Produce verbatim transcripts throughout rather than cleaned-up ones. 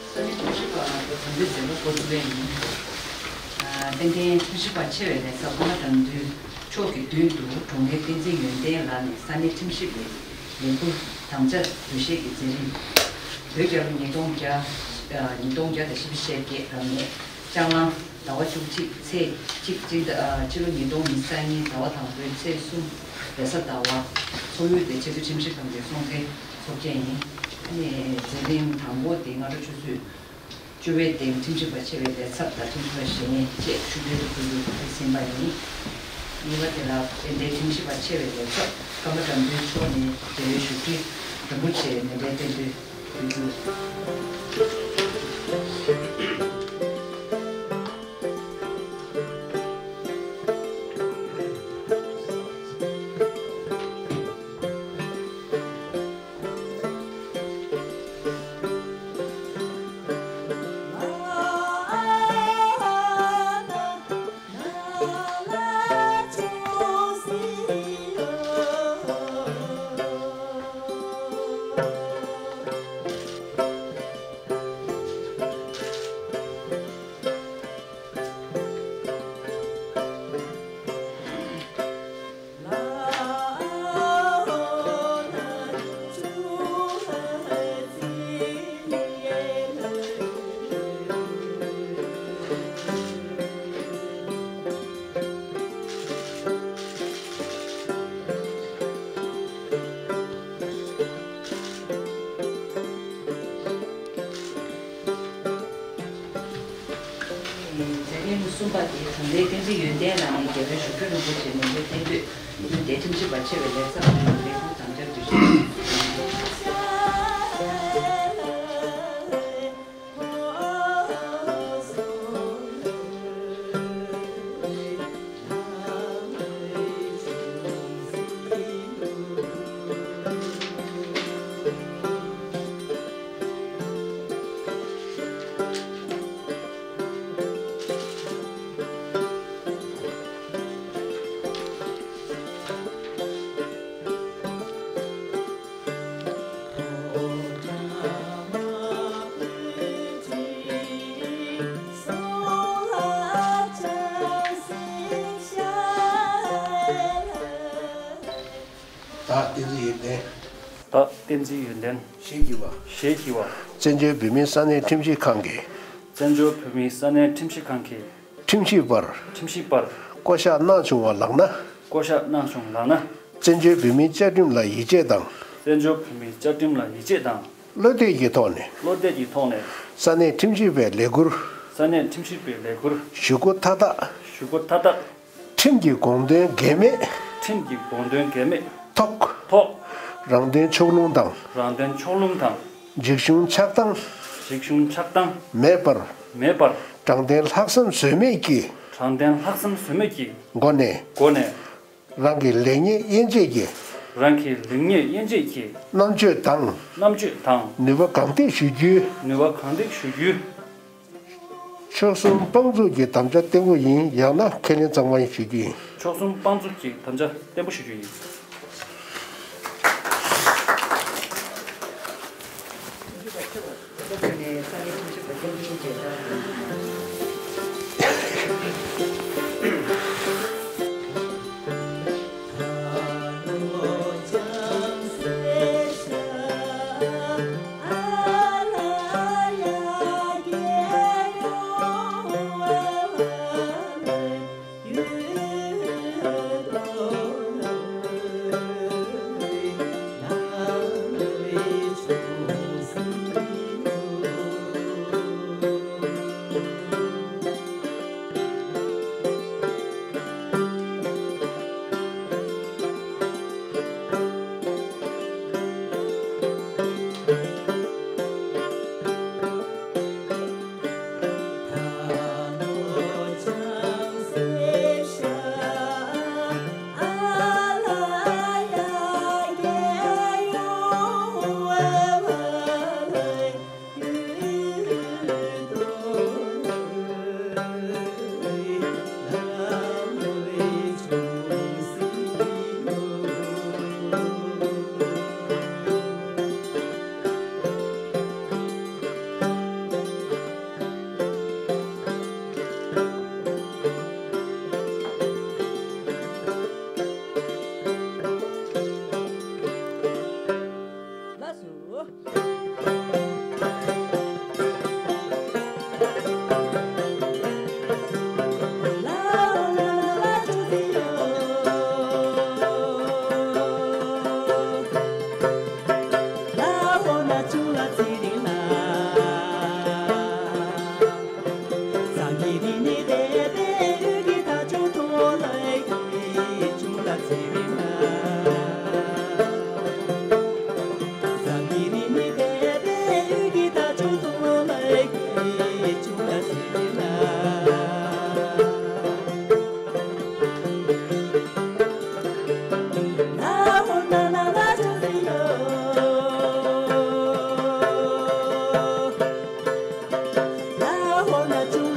ས་གནས་ཁྲིམས་ཞིབ་པ་དང་འབྲེལ་མཛད་པ་འགོ་ཚུགས་པ་ཡིན། ཏན་ཏན་ཁྲིམས་ཞིབ་པ་ཆེ་བའི་ལས་ཚབ་ཀརྨ་དགྲ་འདུལ་མཆོག་གི་མདུན་དུ་གྲོང་ཁྱེར་བསྟན་འཛིན་ཡོན་ཏན་ལགས་ནས་ས་གནས་ཁྲིམས་ཞིབ་པའི་ལས་འཁུར་དམ་བཅའ་འདུ་ཤེས་ཀྱི་མཛད་རིམ། བོད་རྒྱལ་ལོ་ཉིས་སྟོང་བརྒྱ། ཉིས་སྟོང་བརྒྱ་དང་བཞི་བཅུ་ཞེ་བརྒྱད་རབ་གནས་ལྕགས་གླང་ཟླ་བ་བཅུ་གཅིག་ཚེས་གཅིག་སྤྱི་ཟླ། ཕྱི་ལོ་ཉིས་སྟོང་ཉི་ཤུ་རྩ་གཉིས་ཟླ་བ་དང་པོའི་ཚེས་གསུམ་རེས་གཟའ་ཟླ་བ། ཚོགས་ཡུལ་དེ་ཆེས་མཐོའི་ཁྲིམས་ཞིབ་ཁང་གི་ཚོགས་ཁང་ཚོགས་ཆེན་ཡིན། ཨ་ནི་མཛད་རིམ་དང་པོ་དེ་སྔ་དྲོ་ཆུ་ཚོད་བཅུ་པའི་སྟེང་ཁྲིམས་ཞིབ་པ་ཆེ་བའི་ལས་ཚབ་དང་ཁྲིམས་ཞིབ་པ་གཞན་བཅས་ཆིབས་བསྒྱུར་དུ་ཕེབས་རྒྱུ་ཕེབས་ཟིན་པ་ཡིན། གཉིས་པ་དེ་ལ་དཔལ་ལྡན་ཁྲིམས་ཞིབ་པ་ཆེ་བའི་ལས་ཚབ་ཀརྨ་དགྲ་འདུལ་མཆོག་ནས་རྒྱལ་བའི་བཞུགས་ཁྲི་རིན་པོ་ཆེ་མཎྜལ་སྟེགས་འབུལ་ཞུ་རྒྱུ། མཛད་རིམ་གསུམ་པ་དེ་གྲོང་སྡེ་བསྟན་འཛིན་ཡོན་ཏན་ལགས་ནས་རྒྱལ་བའི་བཞུགས་ཁྲི་རིན་པོ་ཆེ་མཎྜལ་སྟེགས་འབུལ། དེ་ཁྲིམས་ཞིབ་པ་ཆེ་བའི་ལས་ཚབ་ཀྱིས་ལས་འཁུར་དམ་བཅའ་འདུ་ཤེས། བདག་བསྟན་འཛིན་ཡོན་ཏན། བདག་བསྟན་འཛིན་ཡོན་ཏན། ཞེས་བགྱི་བ། ཞེས་བགྱི་བ། བཙན་བྱོལ་བོད་མིའི་ས་གནས་ཁྲིམས་ཞིབ་ཁང་གི། བཙན་བྱོལ་བོད་མིའི་ས་གནས་ཁྲིམས་ཞིབ་ཁང་གི། ཁྲིམས་ཞིབ་པར། ཁྲིམས་ཞིབ་པར། བསྐོ་གཞག་གནང་བྱུང་བ་ལགས་ན། བསྐོ་གཞག་གནང་བྱུང་ལགས་ན། བཙན་བྱོལ་བོད་མིའི་བཅའ་ཁྲིམས་ལ་ཡིད་ཆེས་དང་། བཙན་བྱོལ་བོད་མིའི་བཅའ་ཁྲིམས་ལ་ཡིད་ཆེས་དང་། བློ་གཏད་ཀྱི་ཐོག་ནས། བློ་གཏད་ཀྱི་ཐོག་ནས། ས་གནས་ཁྲིམས་ཞིབ་པའི་ལས་ཁུར། ས་གནས་ཁྲིམས་ཞིབ་པའི་ལས་ཁུར། ཞུ་སྒོ་མཐའ་དག། ཞུ་སྒོ་མཐའ་དག། ཁྲིམས་ཀྱི་དགོངས་དོན་འགལ་མེད། ཁྲིམས་ཀྱི་དགོངས་དོན་འགལ་མེད། ཐོག་ཐོག་རང་དོན་ཕྱོགས་ལྷུང་དང་། རང་དོན་ཕྱོགས་ལྷུང་དང་། འཇིགས་ཞུམ་ཆགས་སྡང་། འཇིགས་ཞུམ་ཆགས་སྡང་། མེད་པར། མེད་པར། དྲང་བདེན་ལྷག་བསམ་ཟོལ་མེད་ཀྱི། དྲང་བདེན་ལྷག་བསམ་ཟོལ་མེད་ཀྱི། སྒོ་ནས། སྒོ་ནས། རང་གི་ལེགས་ཉེས་དབྱེ་འབྱེད་ཀྱི། རང་གི་ལེགས་ཉེས་དབྱེ་འབྱེད་ཀྱི། རྣམ་དཔྱོད་དང་། རྣམ་དཔྱོད་དང་། ནུས་པ་གང་ཐེག་ཞུ་རྒྱུའི། ནུས་པ་གང་ཐེག་ཞུ་རྒྱུའི། མཆོག་གསུམ་དཔང་བཙུགས་ཀྱི་དམ་བཅའ་བརྟན་པོ་ཡིན། ཡང་ན་ཁས་ལེན་གཙང་མ་ཡིན་ཞུ་རྒྱུ་ཡིན། མཆོག་གསུམ་དཔང་བཙུགས་ཀྱི་དམ་བཅའ་བརྟན་པོ་ཞུ་རྒྱུ་ཡིན། ཨ།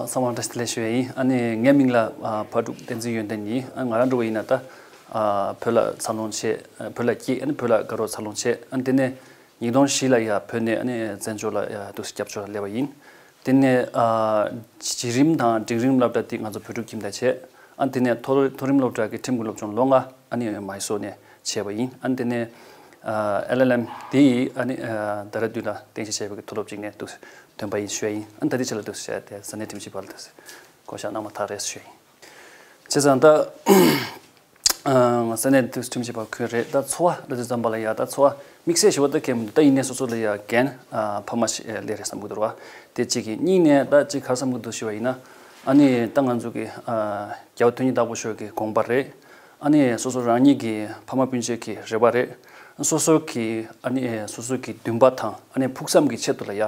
ཚང་མ་བཀྲ་ཤིས་བདེ་ལེགས་ཞུ་ཡ་ཡིན། ཨ་ནི་ངའི་མིང་ལ་ཨ་ཕ་ཕྲུག་བསྟན་འཛིན་ཡོན་ཏན་ཡིན། ཨ། ང་རང་འདྲ་བོ་ཡིན་ན་ད་ཨ་བོད་ལ་འཚར་ལོངས་བྱས། ཨ། བོད་ལ་སྐྱེས། ཨ་ནི་བོད་ལ་དགའ་རབ་འཚར་ལོངས་བྱས། ཨ་ནི་དེ་ནས་ཉིས་སྟོང་བཞི་ལ་ཡ་བོད་ནས་ཨ་ནི་བཙན་བྱོལ་ལ་ཡ་འདུག་སེ་སྐྱབས་བཅོལ་ལ་སླེབས་པ་ཡིན། དེ་ནས་ཨ་བརྒྱུད་རིམ་དང་འབྲིང་རིམ་སློབ་གྲྭ་དེ་ང་ཚོ་བོད་ཕྲུག་ཁྱིམ་དང་བྱས། ཨ། དེ་ནས་མཐོ་མཐོ་རིམ་སློབ་གྲྭ་གི་ཁྲིམས་ཀྱི་སློབ་སྦྱོང་ལོ་ལྔ་ཨ་ནི་མའི་སོར་ནས་བྱས་པ་ཡིན། ཨ་ནི་དེ་ནས་ཨ་ཨེལ་ཨེལ་ཨེམ་དེ་ཡིས་ཨ་ནི་ཨ་ཌེ་ར་ཌུན་ལ་རྟེན་གཞི་བྱས་པའི་མཐོ་སློབ་ཅིག་ནས་འདུག་སེ་ཐོན་པ་ཡིན་ཞུ་ཡ་ཡིན། ཨ་ནི་ད་ལྟའི་ཆ་ལ་འདུག་སེ་བྱས་ཏེ་ས་གནས་ཁྲིམས་ཞིབ་པ་ལ་འདུག་སེ་བསྐོ་བཞག་གནང་མ་ཐག་རེད་ཞུ་ཡ་ཡིན། བྱས་ཙང་ད་ཨ་ས་གནས་འདུག་སེ་ཁྲིམས་ཞིབ་པ་ཁུལ་རེད། ད་འཚོ་བ་ལབ་དུས་ཙམ་པ་ལ་ཡ་ད་འཚོ་བ་དམིགས་བསལ་ཞེ་པོ་ད་གང་ཡང་མི་འདུག་ད་ཡིན་ནའི་སོ་སོ་ལ་ཡ་རྒན་ཨ་ཕ་མ་ཞིག་ཨ་སླེབས་རེད་བསམ་གྱི་འདུག་ར། དེ་གཅིག་གིས། གཉིས་ནས་ད་གཅིག་ག་རེ་བསམ་གྱི་འདུག་ཞུ་བ་ཡིན་ན། ཨ་ནི་ད་ང་ཚོ་གི་ཨ་རྒྱལ་བ་དོན་གྱི་བདག་པོ་མཆོག་གི་དགོངས་པ་རེད། ཨ་ནི་སོ་སོ་རང་ཉིད་ཀྱི་ཕ་མ་སྤུན་མཆེད་ཀྱི་རེ་བ་རེད། སོ་སོ་གི་ཨ་ནི་སོ་སོ་གི་འདུན་པ་དང་ཨ་ནི་ཕུགས་བསམ་གྱི་ཆེད་དུ་ལ་ཡ་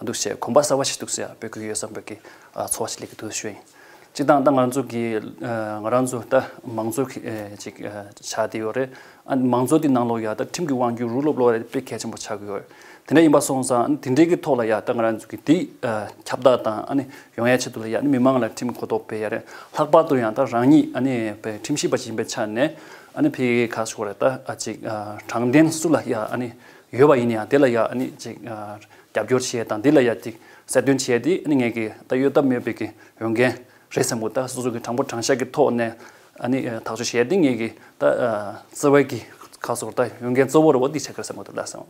འདུག་སེ་གོམ་པ་གསར་པ་ཞིག་འདུག་སེ་ཡ་སྤོ་དགོས་ཡོད་བསམ་པའི་གི་ཨ་ཚོར་བ་ཞིག་སླེབས་ཀྱི་འདུག་ཞུ་ཡིན། སྤྱིར་བཏང་ད་ང་ཚོ་གི་ཨ་ང་རང་ཚོ་ད་མང་གཙོ་གི་ཨ་ཅིག་ཨ་ཆགས་བསྡད་ཡོད་རེད། ཨ་མང་གཙོ་དེ་ནང་ལོགས་ཡ་ད་ཁྲིམས་ཀྱི་དབང་སྒྱུར་རུ་སློབ་སློབ་རེད། དཔེ་གལ་ཆེན་པོ་ཆགས་ཀྱི་ཡོད། དེ་འདྲ་ཡིན་པ་སོང་ཙང་དེ་འདྲའི་གི་ཐོག་ལ་ཡ་ད་ང་རང་ཚོ་གི་དེ་ཨ་ཁྱབ་བསྒྲགས་དང་ཨ་ནི་ཡོང་ཡ་ཆེད་དུ་ལ་ཡ་ཨ་ནི་མི་མང་ལ་ཁྲིམས་གོ་རྟོགས་སྤེལ་ཡ་རེད། ལྷག་པར་དུ་ཡང་ད་རང་ཉིད་ཨ་ནི་དཔེ་ཁྲིམས་ཞིབ་པ་ཞིག་ཡིན་པའི་ཆ་ནས་ཨ་ནི་ཕ་གི་ཁ་ཤོར་རེད། ད་ཨ་ཅིག་ཨ་དྲང་བདེན་སུ་ལ་ཡ་ཨ་ནི་ཡོད་པ་ཡིན་ཡང་དེ་ལ་ཡ་ཨ་ནི་ཅིག་ཨ་རྒྱབ་སྐྱོར་བྱེད་ཡ་དང་དེ་ལ་ཡ་ཅིག་གསལ་སྟོན་བྱེད་ཡ་དེ་ཨ་ནི་ངས་གི་ད་གཡོལ་ཐབས་མེད་པའི་གི་འོས་འགན་རེད་བསམ་གི། ད་སོ་སོ་གི་དྲང་པོ་དྲང་བཞག་གི་ཐོག་ནས་ཨ་ནི་ཐག་གཅོད་བྱེད་ཡ་དེ་ངས་གི་ད་ཨ་བརྩེ་བའི་གི་ཁ་ཤོར་ད་འོས་འགན་གཙོ་བོ་རེད་པ། དེ་ཆགས་ཀྱི་རེད་བསམ་གི་འདུག་ལགས་སོ།